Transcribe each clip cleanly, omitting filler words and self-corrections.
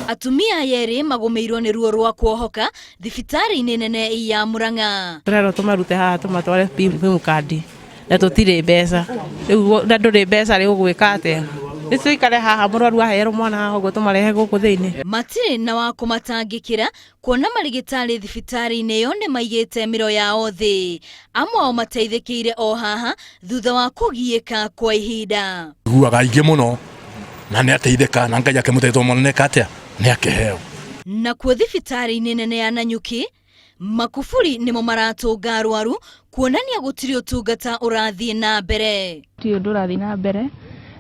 Atumia aya erĩ magũmĩirwo nĩ ruo rwa kuohoka thibitarĩ-inĩ nene ya Murang'a. Tũrerwo tũmarute haha tũmatware Pimukandi na tũtirĩ mbeca. Rĩu na ndũrĩ mbeca rĩ ũgwĩka atĩa? Nĩ tũikare haha mũrwaru aherwo mwana haha ũguo tũmarehe gũkũ thĩinĩ. Matirĩ na wa kũmatangĩkĩra kuona marigĩtarĩ thibitarĩ-inĩ ĩyo nĩ maigĩte mĩro yao thĩ. Amwe ao mateithĩkĩire o haha thutha wa kũgiĩka kwa ihinda. Iguaga aingĩ mũno na nĩ ateithĩka na Ngai akĩmũteithia mwana nĩka atĩa nĩ akĩheo. Nakuo thibitarĩ-inĩ nene ya Nanyuki, makuburi nĩmo maratũnga arwaru kuonania gũtirĩ ũtungata ũrathiĩ na mbere. Gũtirĩ ũndũ ũrathiĩ na mbere,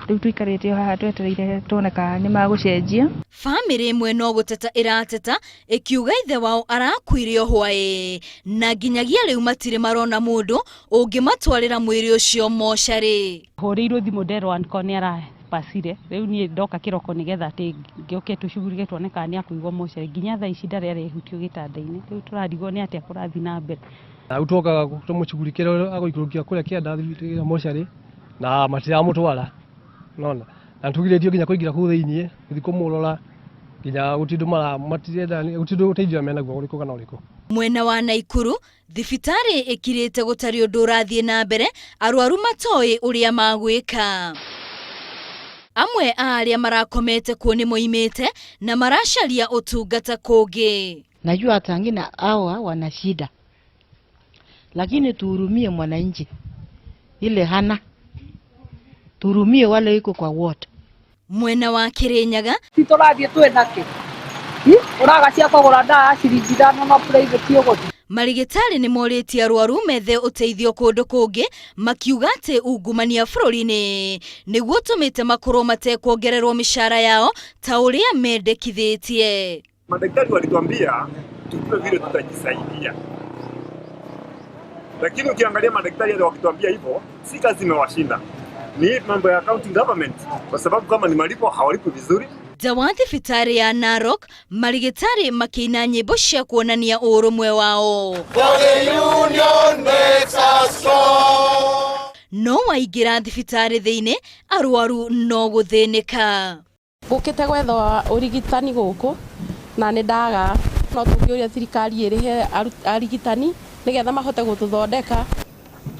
rĩu tũikarĩte o haha twetereire tuone kana nĩ magũcenjia. Bamĩrĩ ĩmwe no gũteta ĩrateta ĩkiuga ithe wao arakuire o hwaĩ na nginyagia rĩu matirĩ marona mũndũ ũngĩmatwarĩra mwĩrĩ ũcio mocarĩ. Hũrĩirwo thimũ nderwo anko nĩ arapacire, rĩu niĩ ndoka kĩroko nĩgetha atĩ ngĩũke tũcugurike tuone kana nĩ akũigwo mocarĩ. Nginya thaa ici ndarĩ arehutio gĩtanda-inĩ, rĩu tũrarigwo nĩ atĩa kũrathiĩ na mbere. Rĩu twokaga tũmũcugurikĩre agũikũrũkia kũrĩa kĩanda mocarĩ na matiramũtwara nona na tũgirĩtio nginya kũingĩra kũu thĩiniĩ gũthiĩ kũmũrora nginya gũtirĩ ũndũ mara matirenda gũtirĩ ũndũ ũteithio menaguo ũrĩkũ kana ũrĩkũ. Mwena wa Naikuru, thibitarĩ ĩkirĩte gũtarĩ ũndũ ũrathiĩ na mbere, arwaru matoĩ ũrĩa magwĩka. Amwe a arĩa marakomete kuo nĩ moimĩte na maracaria ũtungata kũngĩ. Najua hata wengine hawa wana shida, lakini tuhurumie mwananchi ile hana, tuhurumie wale iko kwa ward. Mwena wa Kirinyaga, Ti tũrathiĩ twĩ nakĩ? Ũraga cia kũgũra ndawa ya ciringi ithano no private ũgũthiĩ. Marigĩtarĩ nĩ morĩtie arwaru methe ũteithio kũndũ kũngĩ makiuga atĩ ungumania bũrũri-inĩ nĩguo ũtũmĩte makorwo matekuongererwo mĩcara yao ta ũrĩa mendekithĩtie. Madaktari walituambia tujue vile tutajisaidia, lakini ukiangalia madaktari wale wakituambia hivyo, si kazi imewashinda, ni mambo ya county government, kwa sababu kama ni malipo hawalipi vizuri. Nja wa thibitarĩ ya Narok, marigĩtarĩ makĩina nyĩmbo cia kuonania ũrũmwe wao. No waingĩra thibitarĩ thĩinĩ, arwaru no gũthĩnĩka. Ngũkĩte gwetha ũrigitani gũkũ na nĩ ndaga, no tũngĩũria thirikari ĩrĩhe arigitani nĩgetha mahote gũtũthondeka.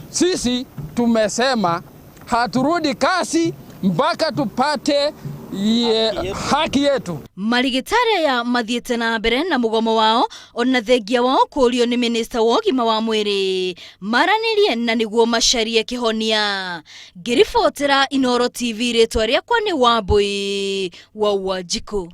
Sisi tumesema haturudi kasi mpaka tupate ye, haki yetu. Marigĩtarĩ aya mathiĩte na mbere na mũgomo wao ona thengia wao kũũrio nĩ minista wa ũgima wa mwĩrĩ maranĩrie na nĩguo macarie kĩhonia. Ngĩribotera Inooro TV rĩtwa rĩakwa nĩ Wambui wa Wanjikũ.